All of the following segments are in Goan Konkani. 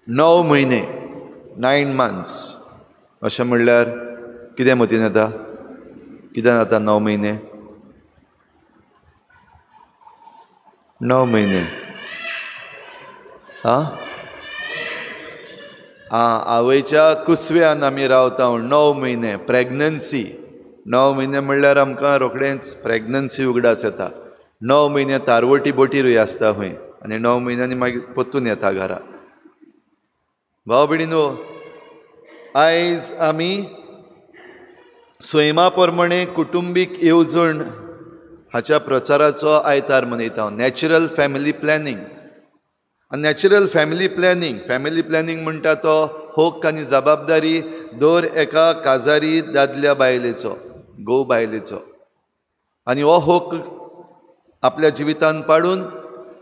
9 म्हयने, 9 months अशें म्हणल्यार कितें मतीन येता? कितें जाता 9 म्हयने? 9 म्हयने आं आवयच्या कुसव्यान आमी रावता 9 म्हयने. प्रेग्नन्सी 9 म्हयने म्हणल्यार आमकां रोखडेंच प्रेग्नन्सी उगडास येता. 9 म्हयने तारवटी बोटीरूय आसता खंय आनी 9 म्हयन्यांनी मागीर परतून येता घरा. भाव भयणीनो, आयज आमी सैमा प्रमाणे कुटुंबीक येवजण हाच्या प्रचाराचो आयतार मनयता. नॅचरल फॅमिली प्लॅनिंग आनी नॅचरल फॅमिली प्लॅनिंग म्हणटा तो हक्क आनी जबाबदारी दर एका काजारी दादल्या बायलेचो, घोव बायलेचो. आनी हो हक्क आपल्या जिवितान पाडून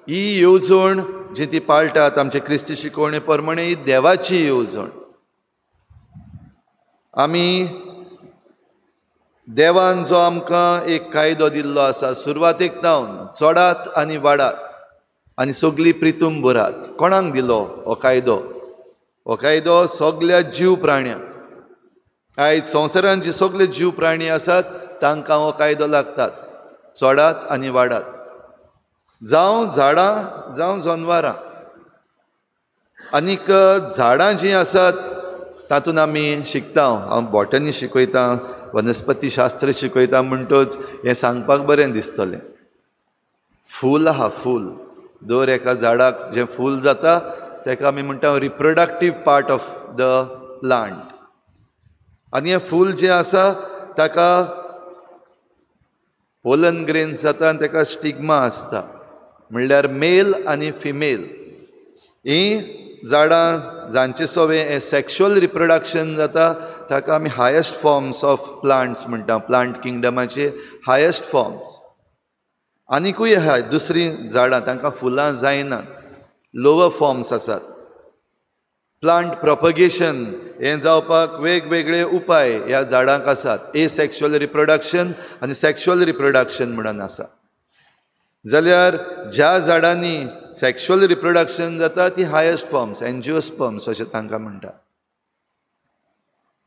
ही येवजण जी ती पाळटात आमचे क्रिस्ती शिकवणे प्रमाणे ही देवाची येवजण. आमी देवान जो आमकां एक कायदो दिल्लो आसा सुरवातेक जावन चडात आनी वाडात आनी सगळी प्रितूम भरात. कोणाक दिलो हो कायदो? हो कायदो सगल्या जीव प्राण्यांक. आयज संवसारांत जे सगळे जीव प्राणी आसात तांकां हो कायदो लागतात, चडात आनी वाडात, जावं झाडां जावं जनवरां. आनीक झाडां जीं आसात तातूंत आमी शिकता. हांव बॉटनी शिकयतां, वनस्पती शास्त्र शिकयता, म्हणटच हें सांगपाक बरें दिसतलें. फूल आहा, फूल दर एका झाडाक जें फूल जाता ताका आमी म्हणटा reproductive part of the plant. आनी हें फूल जें आसा ताका पोलन ग्रेन्स जाता आनी ताका स्टिग्मा आसता, म्हणल्यार मेल आनी फिमेल. हीं झाडां जांचे सवें हें सॅक्शुअल रिप्रोडक्शन जाता ताका आमी हायस्ट फॉर्म्स ऑफ प्लांट्स म्हणटा, प्लांट किंगडमाचे हायस्ट फॉर्म्स. आनिकूय आहा दुसरीं झाडां तांकां फुलां जायनात, लोवर फॉर्म्स आसात. प्लांट प्रोपगेशन हें जावपाक वेगवेगळे उपाय ह्या झाडांक आसात. एसेक्शुअल रिप्रोडक्शन आनी सॅक्शुअल रिप्रोडक्शन म्हणून आसा. जाल्यार ज्या झाडांनी सॅक्शुअल रिप्रोडक्शन जाता ती हायस्ट फॉर्म्स, एन्जिओस्पर्म्स अशें तांकां म्हणटा.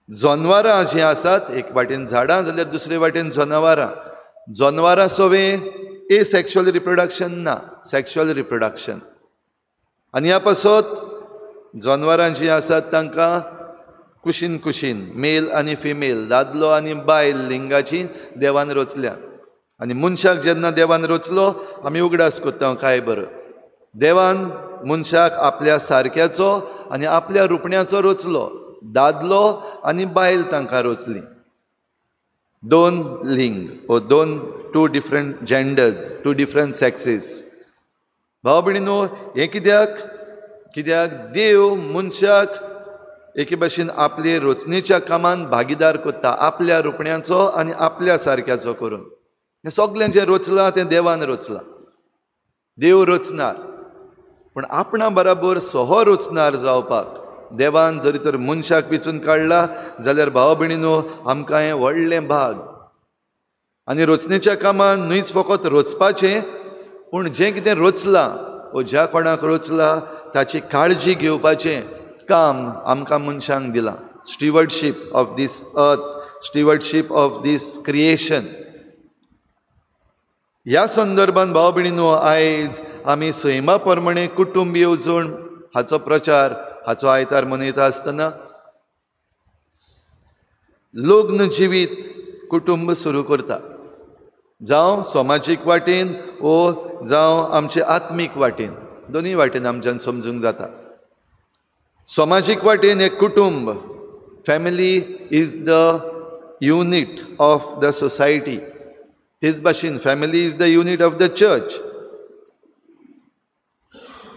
जनवरां जीं आसात एक वाटेन झाडां जाल्यार दुसरे वाटेन जनावरां. जनवरां सवें एसेक्शुअल रिप्रोडक्शन ना, सॅक्शुअल रिप्रोडक्शन. आनी ह्या पासत जनवरां जीं आसात तांकां कुशीन कुशीन मेल आनी फिमेल, दादलो आनी बायल लिंगाची देवान रचल्यात. आनी मनशाक जेन्ना देवान रचलो आमी उगडास करता काय बरो, देवान मनशाक आपल्या सारक्याचो आनी आपल्या रुपण्याचो रचलो, दादलो आनी बायल तांकां रचली. 2 लिंग ओ 2 डिफरंट जेंडर्स, 2 डिफरंट सेक्सीस. भाव भयणीनो, हें कित्याक? कित्याक देव मनशाक एके भाशेन आपले रचनेच्या कामान भागीदार करता, आपल्या रुपण्याचो आनी आपल्या सारक्याचो करून. हें सगळें जें रचलां तें देवान रचलां, देव रचणार. पूण आपणा बराबर सह रचणार जावपाक देवान जरी तर मनशाक विचून काडला जाल्यार भाव भयणीनो आमकां हें व्हडलें भाग. आनी रचनेच्या कामान न्हयच फकत रचपाचें, पूण जें कितें रचलां वो ज्या कोणाक रचलां ताची काळजी घेवपाचें काम आमकां मनशांक दिलां. Stewardship of this earth, stewardship of this creation. ह्या संदर्भान भाव भयणीनो आयज आमी सैमा प्रमाणे कुटुंब येवजण हाचो प्रचार हाचो आयतार मनयता आसतना लग्न जिवीत कुटुंब सुरू करता, जावं समाजीक वाटेन वो जावं आमचे आत्मीक वाटेन, दोनूय वाटेन आमच्यान समजूंक जाता. समाजीक वाटेन एक कुटुंब, family is the unit of the society. तेच भाशेन family is the unit of the church.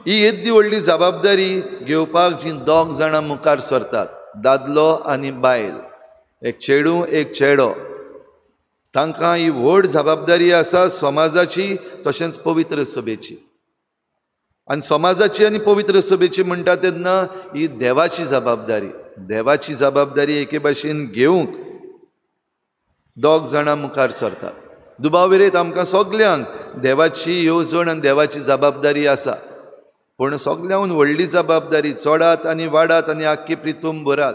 ही येद्दी व्हडली जबाबदारी घेवपाक जीं 2 जाणां मुखार सरतात, दादलो आनी बायल, एक चेडूं एक चेडो, तांकां ही व्हड जबाबदारी आसा समाजाची तशेंच पवित्र सभेची. आनी समाजाची आनी पवित्र सभेची म्हणटा तेन्ना ही देवाची जबाबदारी, देवाची जबाबदारी एके भाशेन घेवंक 2 जाणां मुखार सरतात. दुबाव विरयत आमकां सगल्यांक देवाची येवजण आनी देवाची जबाबदारी आसा. पूण सगळ्याहून व्हडली जबाबदारी चोडात आनी वाडात आनी आख्खी प्रितूम भरात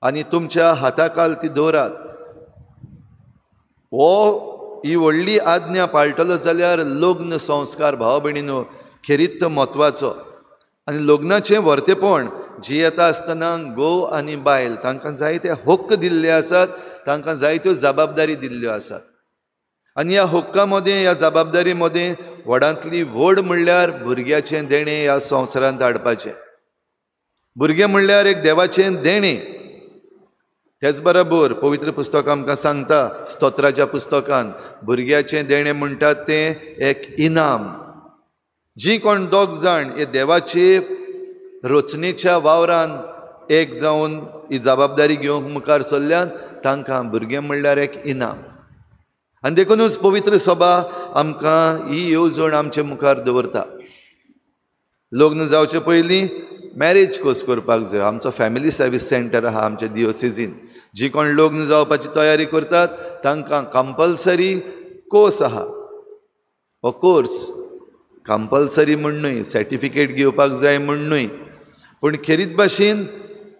आनी तुमच्या हाताखाल ती दवरात. हो ही व्हडली आज्ञा पाळटलो जाल्यार लग्न संस्कार भाव भयणीनो खेरीत म्हत्वाचो. आनी लग्नाचें व्हरतेपण जियेता आसतना घोव आनी बायल तांकां जायते हक्क दिल्ले आसात, तांकां जायत्यो जबाबदारी दिल्ल्यो आसात. आनी ह्या हक्का मदें, ह्या जबाबदारी मदें व्हडांतली व्हड म्हणल्यार भुरग्याचें देणें ह्या संवसारांत हाडपाचें. भुरगें म्हणल्यार एक देवाचें देणें. तेच बरोबर पवित्र पुस्तक आमकां सांगता स्तोत्राच्या पुस्तकान, भुरग्याचें देणें म्हणटात तें एक इनाम. जी कोण दोग जाण हे देवाचे रचनेच्या वावरान एक जावन ही जबाबदारी घेवंक मुखार सरल्यान तांकां भुरगें म्हणल्यार एक इनाम. आनी देखूनच पवित्र सभा आमकां ही येवजण आमचे मुखार दवरता. लग्न जावचे पयलीं मॅरेज कोर्स करपाक जाय. आमचो फॅमिली सर्वीस सेंटर आहा आमच्या डिओसिजीन. जी कोण लग्न जावपाची तयारी करतात तांकां कंपल्सरी कोर्स आहा. हो कोर्स कंपल्सरी म्हण न्हय, सर्टिफिकेट घेवपाक जाय म्हण न्हय, पूण खेरीत भाशेन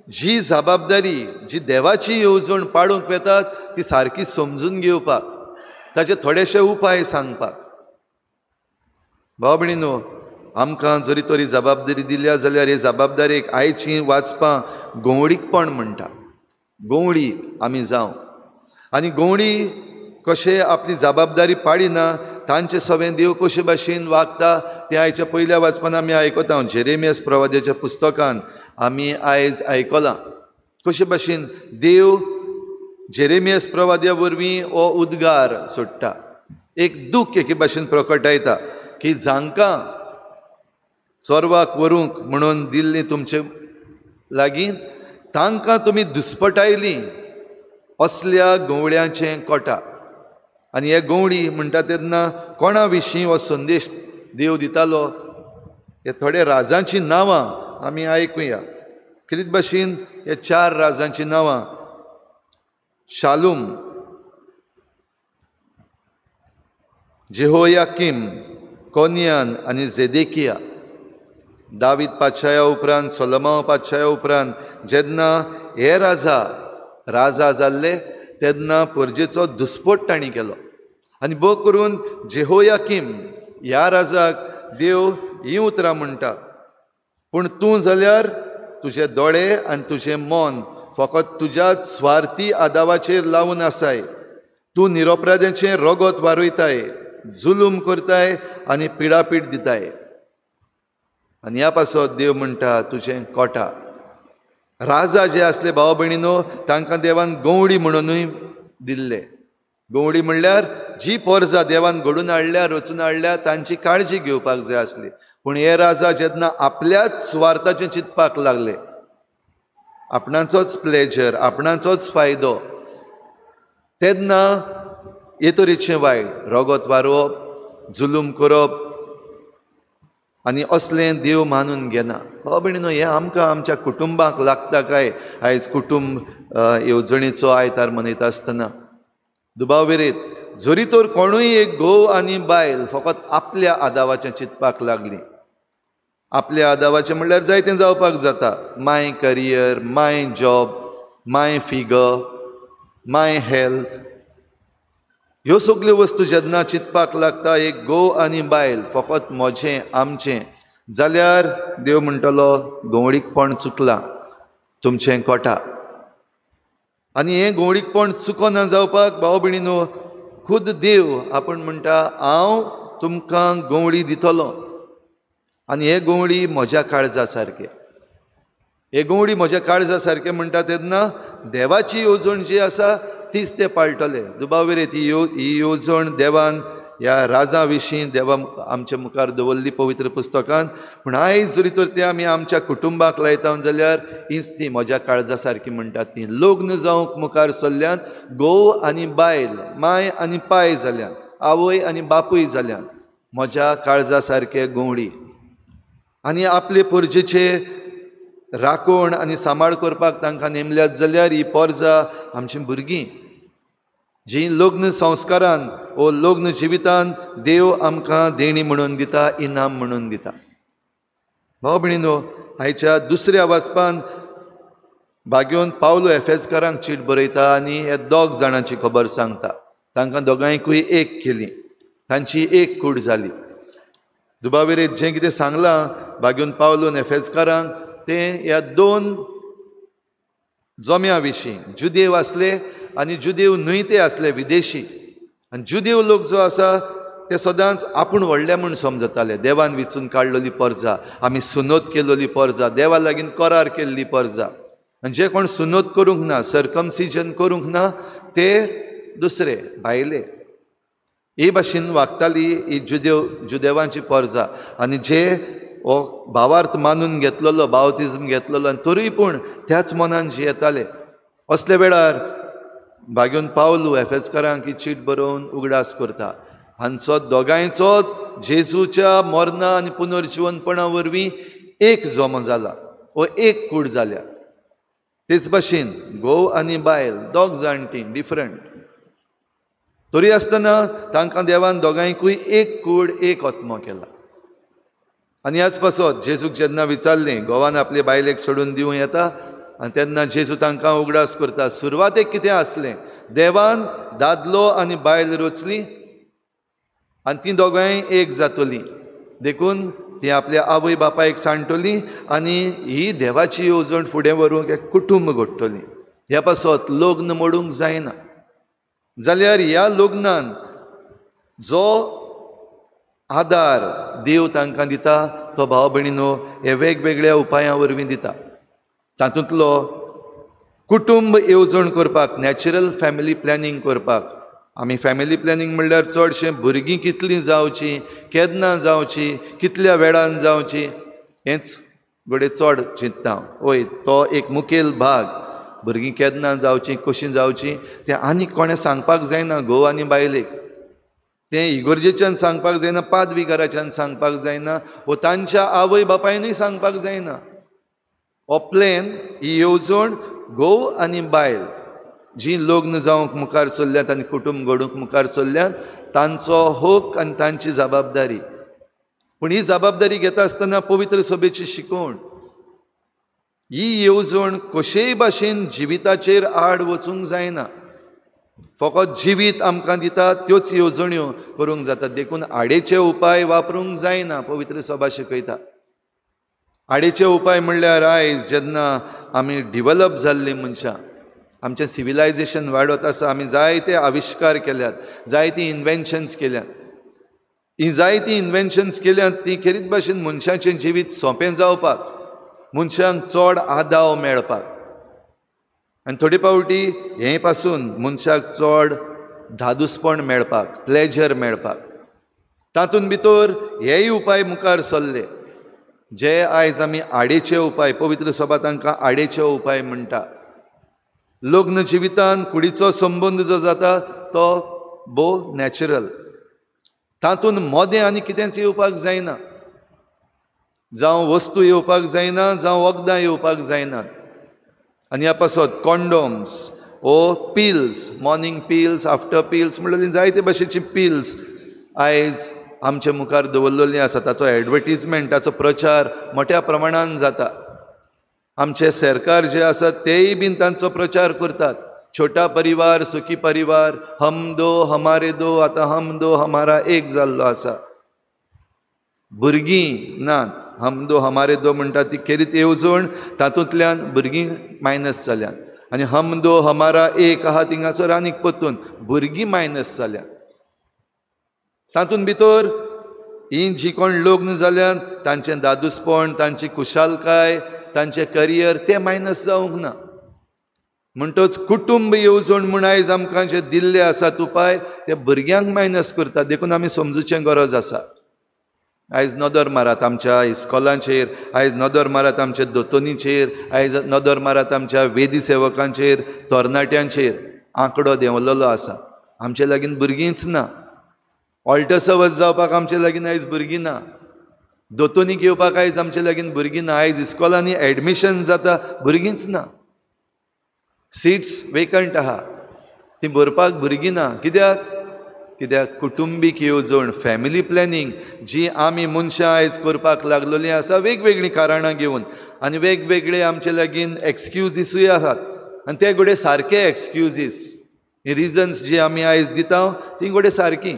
जी जबाबदारी जी देवाची येवजण पाडूंक वेतात ती सारकी समजून घेवपाक, ताचे थोडेशे उपाय सांगपाक. भाव भयणीनो, आमकां जरी तरी जबाबदारी दिल्या जाल्यार हे जबाबदारेक आयची वाचपां गंवडीकपण म्हणटा. गंवडी आमी जावं आनी गंवडी कशें आपली जबाबदारी पाडिना तांचे सवें देव कशे भाशेन वागता तें आयच्या पयल्या वाचपान आमी आयकता. जेरेमियास प्रवाद्याच्या पुस्तकान आमी आयज आयकलां कशे भाशेन देव जेरेमियास प्रवाद्या वरवीं हो उद्गार सोडटा, एक दूख एके भाशेन प्रकटायता की जांकां चोरवाक व्हरूंक म्हणून दिल्ली तुमचे लागीं तांकां तुमी दुस्पटायली असल्या गंवळ्यांचें कोटा. आनी हे गंवडी म्हणटा तेन्ना कोणा विशीं हो संदेश देव दितालो हे थोडे राजांचीं नांवां आमी आयकुया. खेरीत भाशेन हे चार राजांचीं नांवां शालूम, जेहोयाकीम, कोनियान आनी जेदेकिया. दावीद पातशाया उपरांत, सोलोमांव पातशाया उपरांत जेन्ना हे राजा राजा जाल्ले तेन्ना परजेचो दुस्पोट तांणी केलो. आनी भोव करून जेहोयाकीम ह्या राजाक देव हीं उतरां म्हणटा, पूण तूं जाल्यार तुजे दोळे आनी तुजें मन फकत तुज्या स्वार्थी आदावाचेर लावन आसाय. तूं निरपराध्यांचें रगत वारयताय, जुलूम करताय आनी पिडापीड दिताय. आनी ह्या पासत देव म्हणटा तुजें कोटा. राजा जे आसले भाव भयणीनो तांकां देवान गंवडी म्हणूनय दिल्ले. गंवडी म्हणल्यार जी पोरजा देवान घडून हाडल्या, रचून हाडल्या तांची काळजी घेवपाक जाय आसली. पूण हे राजा जेन्ना आपल्याच सुवार्थाचें चिंतपाक लागले, आपणाचोच प्लेजर, आपणाचोच फायदो, तेन्ना हे तरेचें वायट रगत वारोवप, जुलूम करप आनी असलें देव मानून घेना. भाव भयणीनो, हें आमकां आमच्या कुटुंबाक लागता काय? आयज कुटुंब येवजणेचो आयतार मनयता आसतना दुबाव विरेत जरी तर कोणूय एक घोव आनी बायल फकत आपल्या आदावाचें चिंतपाक लागली, आपल्या आदावाचें म्हणल्यार जायतें जावपाक जाता, my career, my job, my figure, my health, ह्यो सगल्यो वस्तू जेन्ना चिंतपाक लागता एक घोव आनी बायल फकत म्हजें आमचें, जाल्यार देव म्हणटलो गंवडीकपण चुकलां तुमचें कोटा. आनी हें गंवडीकपण चुकना जावपाक भाव भयणीनो खुद देव आपूण म्हणटा हांव तुमकां गंवडी दितलो. आनी हे गंवडी म्हज्या काळजा सारके, हे गंवडी म्हज्या काळजा सारके म्हणटा तेन्ना देवाची येवजण जी आसा तीच ते पाळटले. दुबाव विरेत ही येवजण देवान ह्या राजा विशीं देवा आमच्या मुखार दवरली पवित्र पुस्तकान. पूण आयज जरी तर ते आमी आमच्या कुटुंबाक लायता जाल्यार हीच ती म्हज्या काळजा सारकी म्हणटात ती. लग्न जावंक मुखार सरल्यान घोव आनी बायल, माय आनी पाय जाल्यान, आवय आनी बापूय जाल्यान म्हज्या काळजा सारके गंवडी. आनी आपले पोरजेचे राखण आनी सांबाळ करपाक तांकां नेमल्यात जाल्यार ही पोरजा आमची भुरगीं जी लग्न संस्कारान ओ लग्न जिवितान देव आमकां देणी म्हणून दिता, इनाम म्हणून दिता. भाव भयणीनो, आयच्या दुसऱ्या वाचपान भाग्योन पावलो एफेजकारांक चीट बरयता आनी ह्या दोग जाणांची खबर सांगता. तांकां दोगांयकूय एक केली, तांची एक कूड जाली. दुबाविरेत जें कितें सांगलां भाग्योन पावलोन एफेजकारांक तें ह्या दोन जम्या विशीं, जुदेव आसले आनी जुदेव न्हय ते आसले विदेशी. आनी जुदेव लोक जो आसा ते सदांच आपूण व्हडले म्हूण समजताले. देवान विचून काडलेली परजा, आमी सुनोत केल्ली परजा, देवा लागीं करार केल्ली परजा. आनी जे कोण सुनोत करूंक ना, सरकमसिजन करूंक ना, ते दुसरे भायले. ही भाशेन वागताली ही जुदेवांची परजा. आनी जे हो भावार्थ मानून घेतलेलो, बावतिज्म घेतलेलो, आनी तरूय पूण त्याच मनान जियेताले. असल्या वेळार भाग्योन पावलू एफेजकारांक ही चीट बरोवन उगडास करता. हांचो दोगांयचो जेजूच्या मरणा आनी पुनर्जिवनपणा वरवीं एक जमो जाला वो एक कूड जाल्या. तेच भाशेन घोव आनी बायल दोग जाण तीं डिफरंट, तरी आसतना तांकां देवान दोगांयकूय एक कूड, एक आत्मो केला. आनी ह्याच पासत जेजूक जेन्ना विचारलें घोवान आपले बायलेक सोडून दिवं येता, आनी तेन्ना जेजू तांकां उगडास करता सुरवातेक कितें आसलें, देवान दादलो आनी बायल रचली आनी तीं दोगांय एक जातलीं, देखून ती आपल्या आवय बापायक सांडटली आनी ही देवाची येवजण फुडें व्हरूंक एक कुटुंब घडटली. ह्या पासत लग्न मोडूंक जायना. जाल्यार ह्या लग्नान जो आदार देव तांकां दिता तो भाव भयणीनो हे वेगवेगळ्या उपायां वरवीं दिता. तातूंतलो कुटुंब येवजण करपाक, नॅचरल फॅमिली प्लॅनिंग करपाक, आमी फॅमिली प्लॅनिंग म्हणल्यार चडशें भुरगीं कितलीं जावचीं, केन्ना जावचीं, कितल्या वेळान जावचीं हेंच घडये चड चिंतता. वय, तो एक मुखेल भाग, भुरगीं केन्ना जावचीं, कशीं जावचीं तें आनीक कोणें सांगपाक जायना घोव आनी बायलेक. तें इगोर्जेच्यान सांगपाक जायना, पादविगाराच्यान सांगपाक जायना, वो तांच्या आवय बापायनूय सांगपाक जायना. हो प्लॅन, ही येवजण घोव आनी बायल जीं लग्न जावंक मुखार सरल्यात आनी कुटुंब घडूंक मुखार सरल्यात तांचो हक आनी तांची जबाबदारी. पूण ही जबाबदारी घेता आसतना पवित्र सभेची शिकवण, ही येवजण कशेय भाशेन जिविताचेर आड वचूंक जायना. फकत जिवीत आमकां दिता त्योच येवजण्यो करूंक जाता, देखून आडेचे उपाय वापरूंक जायना. पवित्र सभा शिकयता आडेचे उपाय म्हणल्यार आयज जेन्ना आमी डिवलप जाल्लीं मनशां, आमचें सिविलायजेशन वाडत आसा, आमी जायते आविश्कार केल्यात, जायतीं इन्वेन्शन्स केल्यात. हीं जायतीं इन्वेन्शन्स केल्यात तीं खेरीत भाशेन मनशाचें जिवीत सोंपें जावपाक, मनशांक चड आदाव मेळपाक, आनी थोडे फावटी हें पासून मनशाक चड धादोसपण मेळपाक, प्लेजर मेळपाक. तातूंत भितर हेय उपाय मुखार सरले जे आयज आमी आडेचे उपाय, पवित्र सभा तांकां आडेचे उपाय म्हणटा. लग्न जिवितान कुडीचो संबंद जो जाता तो भोव नॅचरल, तातूंत मोदें आनी कितेंच येवपाक जायना, जावं वस्तू येवपाक जायना, जावं वखदां येवपाक जायनात. आनी ह्या पासत कॉन्डोम्स ओ pills, morning pills, after pills म्हणल्यार जायते भाशेची पिल्स आयज आमचे मुखार दवरलेली आसा. ताचो एडवर्टीजमेंट, ताचो प्रचार मोठ्या प्रमाणान जाता. आमचे सरकार जे आसा तेय बीन तांचो प्रचार करतात. छोटा परिवार सुखी परिवार, हम दो हमारे दो, आतां हम दो हमारा एक जाल्लो आसा. भुरगीं नात, हम दो हमारे दो म्हणटा ती खेरीत येवजण, तातूंतल्यान भुरगीं मायनस जाल्यात, आनी हम दो हमारा एक आहा थिंगासर आनीक परतून भुरगीं मायनस जाल्यात. तातूंत भितर हीं जीं कोण लग्न जाल्यात तांचें दादूसपण, तांची खुशालकाय, तांचें करियर तें मायनस जावंक ना. म्हणटच कुटुंब येवजण म्हूण आयज आमकां जे दिल्ले आसात उपाय ते भुरग्यांक मायनस करतात. देखून आमी समजूचें गरज आसा. आयज नदर मारात आमच्या इस्कॉलांचेर, आयज नदर मारात आमच्या दोतोनीचेर, आयज नदर मारात आमच्या वेदी सेवकांचेर, तरणाट्यांचेर. आंकडो देंवलेलो आसा. आमचे लागीं भुरगींच ना. ऑल्टसवज जावपाक आमचे लागीं आयज भुरगीं ना. दोतोनीक येवपाक आयज आमचे लागीं भुरगीं ना. आयज इस्कॉलांनी एडमिशन जाता, भुरगींच ना. सिट्स वेकंट आहा, ती भरपाक भुरगीं ना. कित्याक? कित्याक कुटुंबीक येवजण, फॅमिली प्लॅनिंग जी आमी मनशां आयज करपाक लागलेलीं आसा वेगवेगळीं कारणां घेवन, आनी वेगवेगळे आमचे लागीं एक्सक्युजीसूय आसात, आनी ते घडये सारके एक्सक्युजीस, ही रिजन्स जी आमी आयज दिता ती घडये सारकी.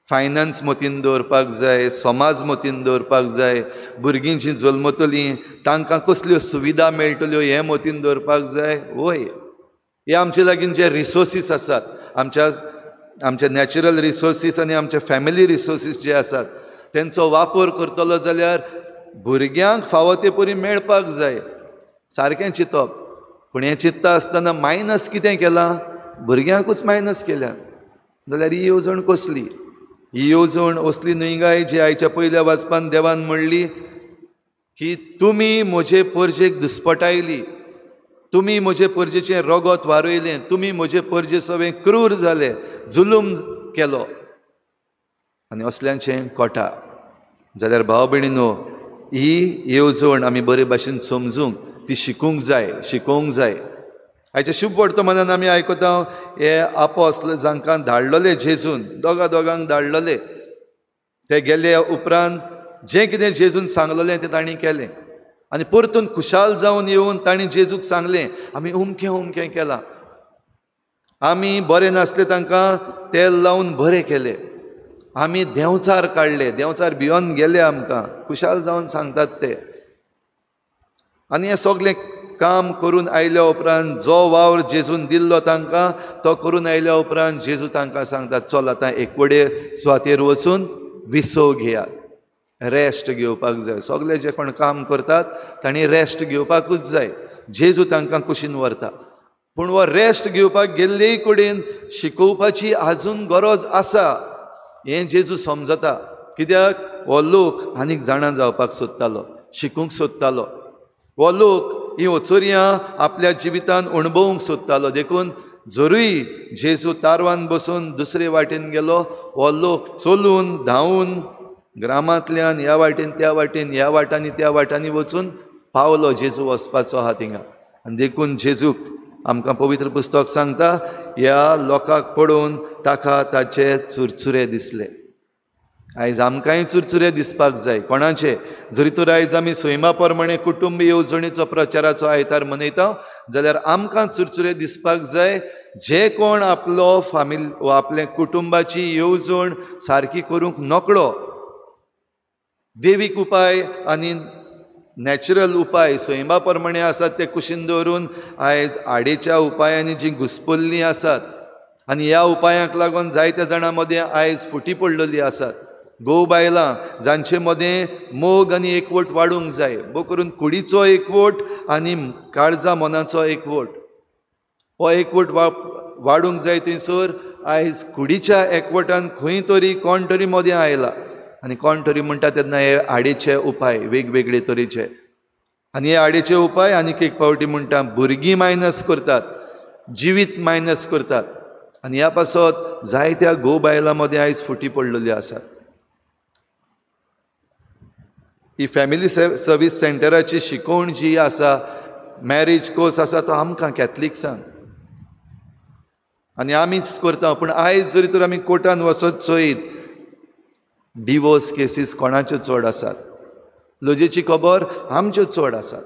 फायनान्स मतीन दवरपाक जाय, समाज मतीन दवरपाक जाय, भुरगीं जीं जल्मतलीं तांकां कसल्यो सुविधा मेळटल्यो हें मतीन दवरपाक जाय. वय, हे आमचे लागीं जे रिसोर्सीस आसात, आमचे नॅचरल रिसोर्सीस आनी आमचे फॅमिली रिसोर्सीस जे आसात तेंचो वापर करतलो जाल्यार भुरग्यांक फावो ते परी मेळपाक जाय. सारकें चिंतप, पूण हें चिंतता आसतना मायनस कितें केलां? भुरग्यांकूच मायनस केल्या. जाल्यार ही येवजण कसली? ही येवजण असली न्हय काय जी आयच्या पयल्या वाचपान देवान म्हणली की तुमी म्हजे परजेक दुस्पटायली, तुमी म्हजे परजेचें रगत वारयलें, तुमी म्हजे परजे सवें क्रूर जाले, जुलूम केलो आनी असल्यांचें कोटा. जाल्यार भाव भयणीनो, ही येवजण आमी बरे भाशेन समजूंक, ती शिकूंक जाय, शिकोवंक जाय. आयच्या शुभ वर्तमानान आमी आयकता हे आपोस्ल जांकां धाडलेले जेजून, दोगा दोगांक धाडलेले, ते गेले उपरांत जें कितें जेजून सांगलेलें तें तांणी केलें आनी परतून खुशाल जावन येवन तांणी जेजूक सांगलें आमी उमकें उमकें केलां, आमी बरें नासले तांकां तेल लावन बरें केले, आमी देंवचार काडले, देंवचार भियोन गेले आमकां, खुशाल जावन सांगतात ते. आनी हें सगलें काम करून आयल्या उपरांत जो वावर जेजून दिल्लो तांकां तो करून आयल्या उपरांत जेजू तांकां सांगता चल आतां एकवडे सुवातेर वचून विसव घेयात, रेस्ट घेवपाक जाय. सगळे जे कोण काम करतात तांणी रेस्ट घेवपाकूच जाय. जेजू तांकां कुशीन व्हरता, पूण हो रेस्ट घेवपाक गेल्ले कडेन शिकोवपाची आजून गरज आसा हें जेजू समजता. कित्याक हो लोक आनीक जाणा जावपाक सोदतालो, शिकूंक सोदतालो, हो लोक ही ओचोरयां आपल्या जिवितान अणभवूंक सोदतालो. देखून जरूय जेजू तारवान बसून दुसरे वाटेन गेलो, हो लोक चलून धांवून ग्रामांतल्यान ह्या वाटेन त्या वाटेन, ह्या वाटांनी त्या वाटांनी वचून पावलो जेजू वचपाचो आहा थिंगा. आनी देखून जेजूक आमकां पवित्र पुस्तक सांगता ह्या लोकांक पळोवन ताका ताचे चुरचुरे दिसले. आयज आमकांय चुरचुरे दिसपाक जाय. कोणाचे? जरी तर आयज आमी सैमा प्रमाणे कुटुंब येवजणेचो प्रचाराचो आयतार मनयता जाल्यार आमकां चुरचुरे दिसपाक जाय. जे कोण आपलो फामिल वा आपल्या कुटुंबाची येवजण सारकी करूंक नकळो, देवीक उपाय आनी नॅचरल उपाय सैमा प्रमाणे आसात ते कुशीन दवरून आयज आडेच्या उपायांनी जीं घुसपल्लीं आसात आनी ह्या उपायांक लागून जायत्या जाणां मदें आयज फुटी पडलेली आसात. घोव बायलां जांचे मदें मोग आनी एकवट वाडूंक जाय, भोव करून कुडीचो एकवट आनी काळजा मनाचो एकवट, हो एकवट वाडूंक जाय. थंयसर आयज कुडीच्या एकवटान खंय तरी कोण तरी मदें आयला आनी कोण तरी म्हणटा तेन्ना हे आडेचे उपाय वेगवेगळे तरेचे, आनी हे आडेचे उपाय आनीक एक फावटी म्हणटा भुरगीं मायनस करतात, जिवीत मायनस करतात आनी ह्या पासत जायत्या घोव बायलां मदें आयज फुटी पडलेल्यो आसात. ही फॅमिली सर्वीस सेंटराची शिकोवण जी आसा, मॅरेज कोर्स आसा तो आमकां कॅथलिक्सांक आनी आमीच करता. पूण आयज जरी तर आमी कोर्टान वचत चोयत डिवोर्स केसीस कोणाच्यो चड आसात, लजेची खबर आमच्यो चड आसात.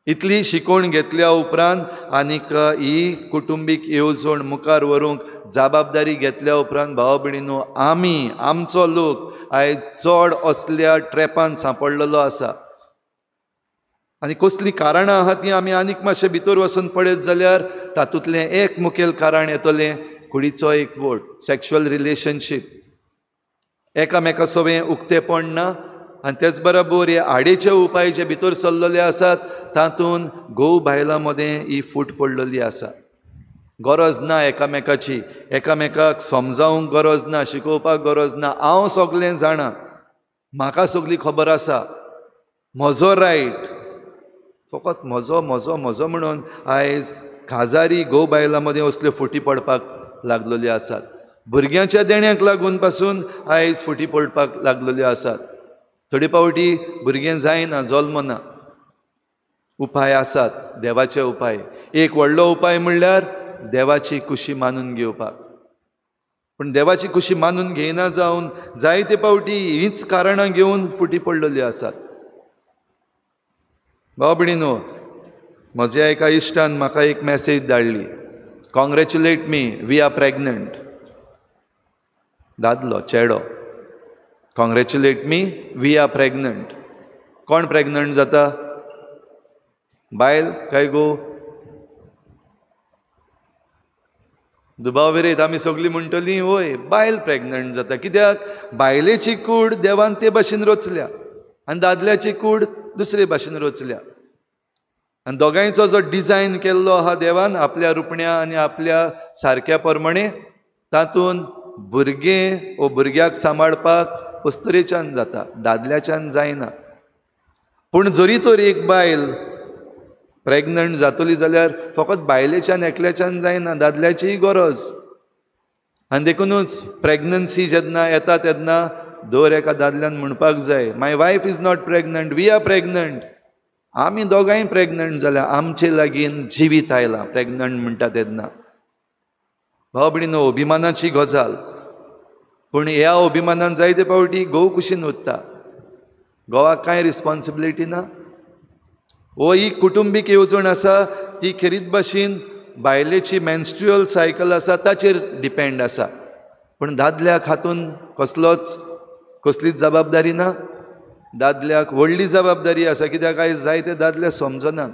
इतली शिकोवण घेतल्या उपरांत आनीक ही कुटुंबीक येवजण मुखार व्हरूंक जबाबदारी घेतल्या उपरांत भाव भयणीनो आमी आमचो लोक आयज चड असल्या ट्रॅपान सांपडलेलो आसा. आनी कसलीं कारणां आहा तीं आमी आनीक मातशें भितर वचून पळयत जाल्यार तातूंतलें एक मुखेल कारण येतलें कुडीचो एकवट, सॅक्शुअल रिलेशनशीप, एकामेका सवें उक्तेपण ना आनी तेच बरोबर हे आडेचे उपाय जे भितर सरलेले आसात तातूंत घोव बायलां मदें ही फूट पडलेली आसा. गरज ना एकामेकाची, एकामेकाक समजावंक गरज ना, शिकोवपाक गरज ना. हांव सगलें जाणा, म्हाका सगली खबर आसा, म्हजो रायट, फकत म्हजो म्हजो म्हजो म्हणून आयज काजारी घोव बायलां मदें असल्यो फुटी पडपाक लागलेल्यो आसात. भुरग्यांच्या देण्याक लागून पासून आयज फुटी पडपाक लागलेल्यो आसात. थोडे फावटी भुरगें जायना, जल्मना. उपाय आसात, देवाचे उपाय. एक व्हडलो उपाय म्हणल्यार देवाची कुशी मानून घेवपाक. पूण देवाची खुशी मानून घेयना जावन जायते पावटी हीच कारणां घेवन फुटी पडलेली आसात. भाव भयणीनो, म्हज्या एका इश्टान म्हाका एक message धाडली, congratulate me, we are pregnant. दादलो चेडो, congratulate me, we are pregnant. कोण प्रेग्नंट जाता? बायल काय गो? दुबाव विरयत आमी सगळीं म्हणटलीं वय, बायल प्रेग्नंट जाता. कित्याक? बायलेची कूड देवान ते भाशेन रचल्या आनी दादल्याची कूड दुसरे भाशेन रचल्या. आनी दोगांयचो जो डिजायन केल्लो आहा देवान आपल्या रुपण्या आनी आपल्या सारक्या प्रमाणे, तातूंत भुरगें वो भुरग्याक सांबाळपाक अस्तुरेच्यान जाता, दादल्याच्यान जायना. पूण जरी तर एक बायल प्रेग्नंट जातली जाल्यार फकत बायलेच्यान एकल्याच्यान जायना, दादल्याचीय गरज. आनी देखुनूच प्रेग्नन्सी जेन्ना येता तेन्ना दर एका दादल्यान म्हणपाक जाय, my wife is not pregnant, we are pregnant. आमी दोगांय प्रेग्नंट जाल्या, आमचे लागीं जिवीत आयलां प्रेग्नंट म्हणटा तेन्ना. भाव भयणीनो, अभिमानाची गजाल, पूण ह्या अभिमानान जायते पावटी घोव कुशीन उरता. घोवाक कांय रिस्पोन्सिबिलिटी ना. हो ही कुटुंबीक येवजण आसा ती खेरीत भाशेन बायलेची मेन्स्ट्रुअल सायकल आसा ताचेर डिपेंड आसा. पूण दादल्याक हातून कसलीच जबाबदारी ना. दादल्याक व्हडली जबाबदारी आसा. कित्याक आयज जायते दादले समजनात,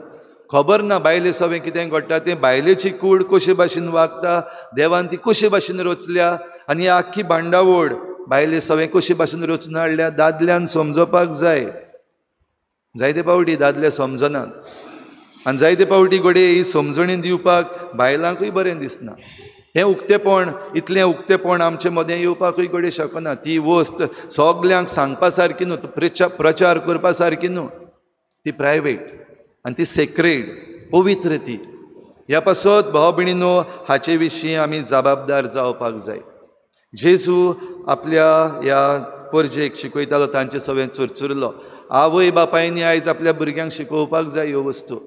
खबर ना बायले सवें कितें घडटा तें, बायलेची कूड कशे भाशेन वागता, देवान ती कशे भाशेन रचल्या आनी आख्खी बांडावळ बायले सवें कशे भाशेन रचून हाडल्या दादल्यान समजोवपाक जाय. जायते पावटी दादले समजनात आनी जायते पावटी घडये ही समजणी दिवपाक बायलांकूय बरें दिसना. हें उक्तेपण, इतलें उक्तेपण आमचे मदें येवपाकूय घडये शकना. ती वस्त सगल्यांक सांगपा सारकी न्हू, प्रचार करपा सारकी न्हू, ती प्रायवेट आनी ती सेक्रेड, पवित्र ती. ह्या पासत भाव भयणीनो, हाचे विशीं आमी जबाबदार जावपाक जाय. जेजू आपल्या ह्या परजेक शिकयतालो, तांचे सवें चुरचुरलो. आवय बापायनी आयज आपल्या भुरग्यांक शिकोवपाक जाय ह्यो वस्तू.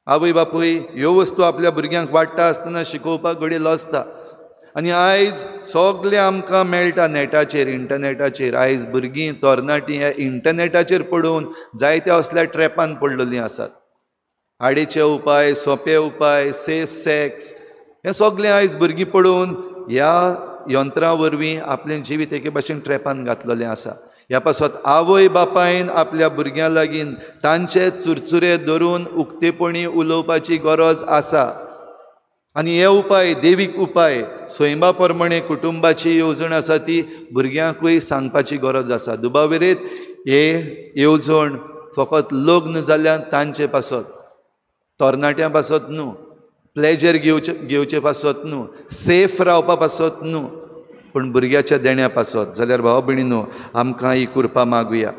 आवय बापूय ह्यो वस्तू आपल्या भुरग्यांक वाडटा आसतना शिकोवपाक घडये लजता. आनी आयज सगलें आमकां मेळटा नेटाचेर, इंटरनेटाचेर. आयज भुरगीं तरणाटीं ह्या इंटरनेटाचेर पडून जायत्या असल्या ट्रॅपान पडलेलीं आसात. आडेचे उपाय, सोंपे उपाय, सेफ सेक्स, हें सगलें आयज भुरगीं पडून ह्या यंत्रां वरवीं आपलें जिवीत एके भाशेन ट्रॅपान घातलेलें आसा. ह्या पासत आवय बापायन आपल्या भुरग्यां लागीं तांचे चुरचुरे धरून उक्तेपणी उलोवपाची गरज आसा. आनी हे उपाय, देवीक उपाय, सैमा प्रमाणे कुटुंबाची येवजण आसा ती भुरग्यांकूय सांगपाची गरज आसा. दुबाव विरयत हे येवजण फकत लग्न जाल्यार तांचे पासत, तरणाट्यां पासत न्हू, प्लेजर घेवचे पासत न्हू, सेफ रावपा पासत न्हू, पूण भुरग्याच्या देण्या पासत. जाल्यार भाव भयणीनो, आमकां ही कृपा मागुया,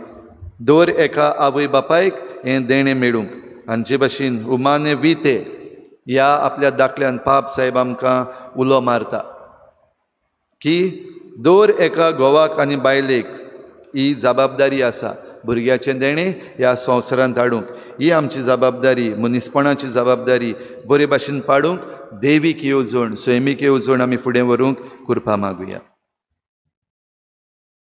दर एका आवय बापायक हें देणें मेळूंक. आनी जे भाशेन उमाने विते ह्या आपल्या दाखल्यान पाप साहेब आमकां उलो मारता की दर एका घोवाक आनी बायलेक ही जबाबदारी आसा भुरग्याचें देणें ह्या संवसारांत हाडूंक. ही आमची जबाबदारी, मनीसपणाची जबाबदारी बरे भाशेन पाडूंक देवीक येवजण, सैमीक येवजण आमी फुडें व्हरूंक कृपा मागुया.